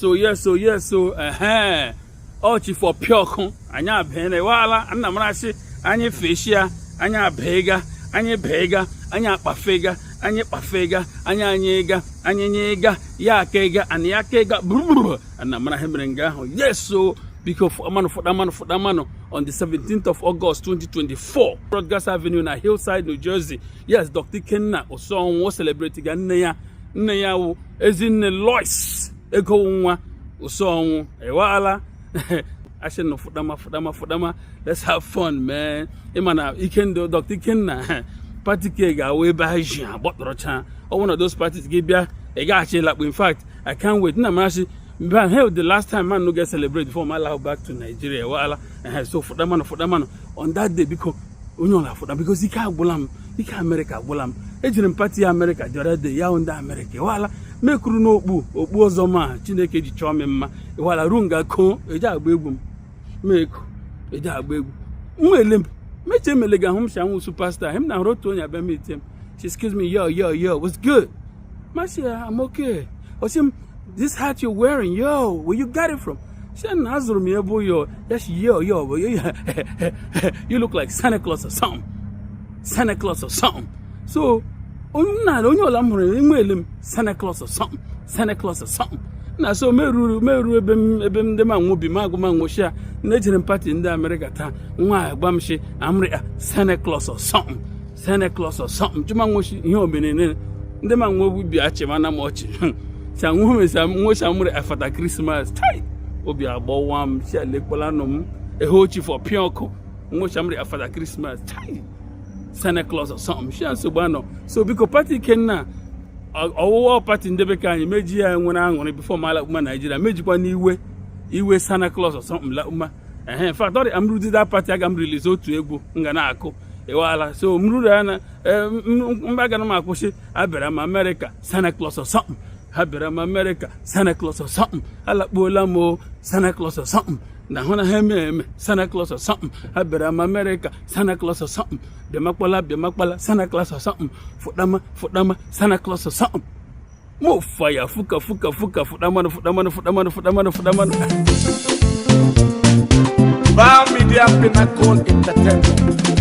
Yes o, yes o, yes o. Ehe, ọchị for pịọkụ anyị abịa ewala nna marasị anyị feshia, anyị abịga, anyị bịga, anyị akpafega, anyị kpafega, anyị anyịga, anyị nyịga ya aka ịga ana ya aka ịga gburugburu ana mara ha mere nga ahụ. Yes o, biko, fụdamanụ, fụdamanụ, fụdamanụ on the 17th of August 2024, Rutgers Avenue na Hillside, New Jersey. Yes, Dr. Ikenna Osonwu o celebrate ga nne ya. Nne ya wụ Ezinne Lois Ego nwa Osonwu ewala asị nụ. Fụdama, fụdama, fụdama, let's have fun, man. Ịma na Ikendo Dr. Ikenna party ke ga-awụ ebe ha ji agbọtọrọcha. Ọ bụrụ na those parties gị bịa, ị gaghachi ịlakpu. In fact, I can't wait. Nna m asị mba, hell, the last time man no get celebrate before my life back to Nigeria wala. So fụdamanụ, fụdamanụ on that day, biko. Onye ọla fụda, because ike agwụla m, ike Amerịka agwụla m. Ejiri m party Amerịka jọrọ de ya hụ ndị Amerịka ịwala mekuru n'okpu okpu ọzọ ma Chineke ji chọọ m mma ịwala ruo nga ko eji agba egwu m meko eji agba egwu m ele m meche emele ga ahụ m si anwụ superstar m na hụrụ otu onye abịa meet m. She, "Excuse me, yo, yo, yo, what's good?" Ma sị, "I'm okay." Ọ sị m, "This hat you're wearing, yo, where you got it from?" Sị na azụrụ m ya ebe yo ya si, "Yo, yo, you look like Santa Claus or something, Santa Claus or something." So onye na onye ọla m hụrụ enwe ele m Santa Claus or something, Santa Claus or something. Na so meruru meru ebe m ebe m ndị ma nwobi ma agụ ma nwụchia na ejere m party ndị Amerịka taa. Nwa agba m shi amri Santa Claus or something, Santa Claus or something. Chuma nwụchi ihe omenene ndị ma nwe obi achịmana m ọchị si nwụcha amri afata Christmas tai obi agbawa m si alekwalanụ m ehe ochi for pịa ọkụ nwụcha amri afata Christmas tai Santa Claus or something shi nsogbu anọ. So biko, party Ikenna ọwụwa party ndị bekee anyị meji ya nwere aṅụrị before ma alakpuma Naijiria mejikwa n'iwe iwe Santa Claus or something lakpuma. Ehe, in fact, ọ dị m rudi that party, aga m release otu egwu m ga na-akụ ịwala. So m ruru ya na mba gara m akwụsị abịara m Amerịka Santa Claus or something, ha bịara m Amerịka Santa Claus or something, alakpuola m o Santa Claus or something na hụ na ha eme eme Santa Claus or something, ha bịara m Amerịka Santa Claus or something, bịamakpala, bịamakpala Santa Claus or something, fụdama, fụdama Santa Claus or something, mo fire fuka fuka fuka fụdamanụ, fụdamanụ, fụdamanụ, fụdamanụ, fụdamanụ. Bar Media Pinnacle Entertainment.